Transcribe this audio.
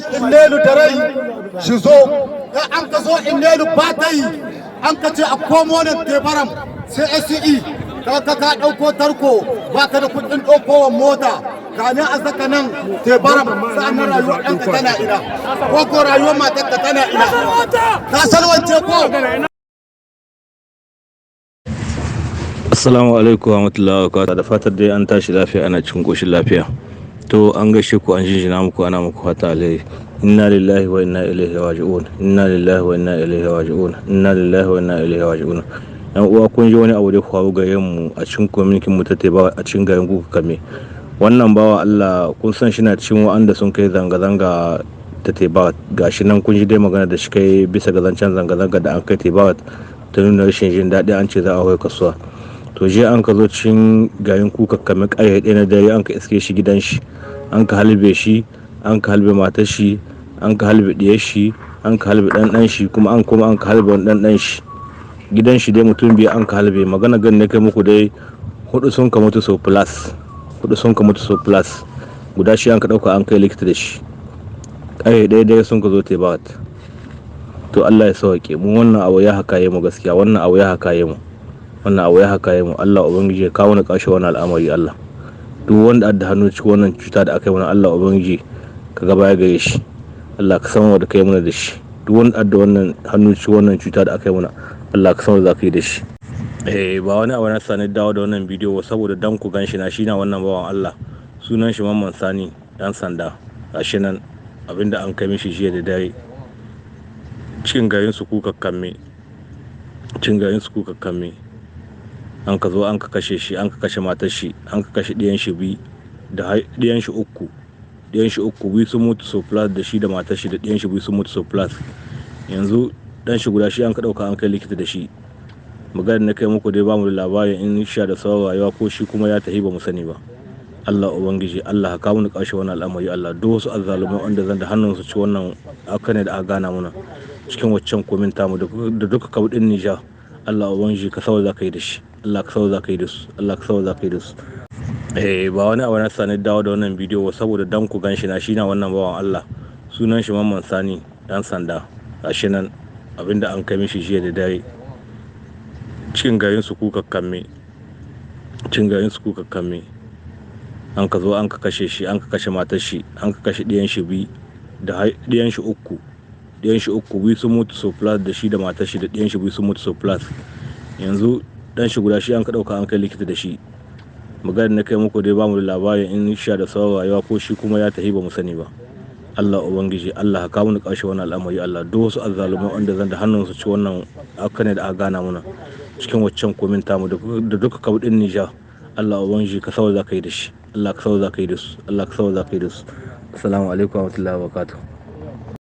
Innelu da rai shi zo, in an ka zo Innelu ba ta yi, an ka ce a komo nan Tebaram sai SCE ka ka ka ɗauko tarko, ba ka da kuɗin ɗaukowar mota kamin a saka nan Tebaram. Sa'annan rayuwar ɗanka tana ina, ko ko rayuwar matarka tana ina? Ta salwance ko? Assalamu alaikum warahmatullahi wabarakatuh. Da fatar dai an tashi lafiya, ana cikin koshin lafiya. To, an gaishe ku, an jinjina muku, ana muku fata alheri. Inna lillahi wa inna ilaihi raji'un. Inna lillahi wa inna ilaihi raji'un. Inna lillahi wa inna ilaihi raji'un. Yan uwa, kun ji wani abu da ya faru gare mu a cikin community mu ta Teba, a cikin garin Kuka Kame. Wannan bawa Allah, kun san shi na cikin wa'anda sun kai zanga-zanga ta Teba. Gashi nan, kun ji dai magana da shi kai bisa ga zancen zanga-zanga da an kai Teba ta nuna rashin jin daɗi, an ce za a hau kasuwa. To, je an ka zo cikin garin Kuka Kame ƙarfe 1 na dare, an ka iske shi gidan shi, an ka halbe shi, an ka halbe matar shi, an ka halbe ɗiyar shi, an ka halbe ɗan ɗan shi, kuma an kuma an ka halbe wani ɗan ɗan shi. Gidan shi dai mutum biyu an ka halbe. Magana gan ne kai muku dai, hudu sun ka mutu sur place, hudu sun ka mutu sur place, guda shi an ka ɗauka an kai likita da shi. Ƙarfe 1 dare sun ka zo Tebat. To, Allah ya sauke mu. Wannan abu ya hakaye mu gaskiya, wannan abu ya hakaye mu, wannan abu ya hakaye mu. Allah ubangiji ya kawo ni ƙarshe wannan al'amari. Allah, duk wanda adda hannu cikin wannan cuta da aka yi mana, Allah ubangiji ka ga baya gare shi. Allah ka san wanda kai mana da shi. Duk wanda adda wannan hannu cikin wannan cuta da aka yi mana, Allah ka san wanda za ka yi da shi. Eh, ba wani abu na sani dawo da wannan bidiyo saboda dan ku gan shi na shi na wannan bawan Allah, sunan shi Mamman Sani dan sanda. Gashi nan abinda an kai mishi jiya da dare cikin garin su Kuka Kamme, cikin garin su Kuka Kamme, an ka zo an ka kashe shi, an ka kashe matar shi, an ka kashe ɗiyan shi biyu da ɗiyan shi uku. Ɗiyan shi uku, biyu sun mutu sur place, da shi da matar shi da ɗiyan shi biyu sun mutu sur place. Yanzu ɗan shi guda shi an ka ɗauka an kai likita da shi. Magana na kai muku dai, bamu da labarin in sha da sauran rayuwa ko shi kuma ya tafi, ba mu sani ba. Allah ubangiji, Allah ka kawo mu ƙarshe wannan al'amari. Allah, duk wasu azzalumai wanda zan da hannun su ci wannan aka ne da aka gana muna cikin waccan commune tamu da duka kabudin Nijar, Allah ubangiji ka sawa za ka yi da shi. Allah ka sawa za ka yi da su. Allah ka sawa za ka yi da su. Eh, ba wani abu na sani dawo da wannan bidiyo saboda dan ku gan shi na shi na wannan bawan Allah, sunan shi Mamman Sani dan sanda. Gashi nan abinda an kai mishi jiya da dare cikin garin su Kuka Kamme, cikin garin su Kuka Kamme, an ka zo an ka kashe shi, an ka kashe matar shi, an ka kashe ɗiyan shi biyu da ɗiyan shi uku. Ɗiyan shi uku, biyu sun mutu sur place, da shi da matar shi da ɗiyan shi biyu sun mutu sur place. Yanzu ɗan shi guda shi an ka ɗauka an kai likita da shi. Magana na kai muku dai, bamu da labarin in sha da sauran rayuwa ko shi kuma ya tafi, ba mu sani ba. Allah ubangiji, Allah ka kawo mu ƙarshe wannan al'amari. Allah, duk wasu azzalumai wanda zan da hannun su ci wannan aka ne da aka gana muna cikin waccan commune tamu da duka kabudin Nijar, Allah ubangiji ka sawa za ka yi da shi. Allah ka sawa za ka yi da su. Allah ka sawa za ka yi da su. Assalamu alaikum warahmatullahi wabarakatuh.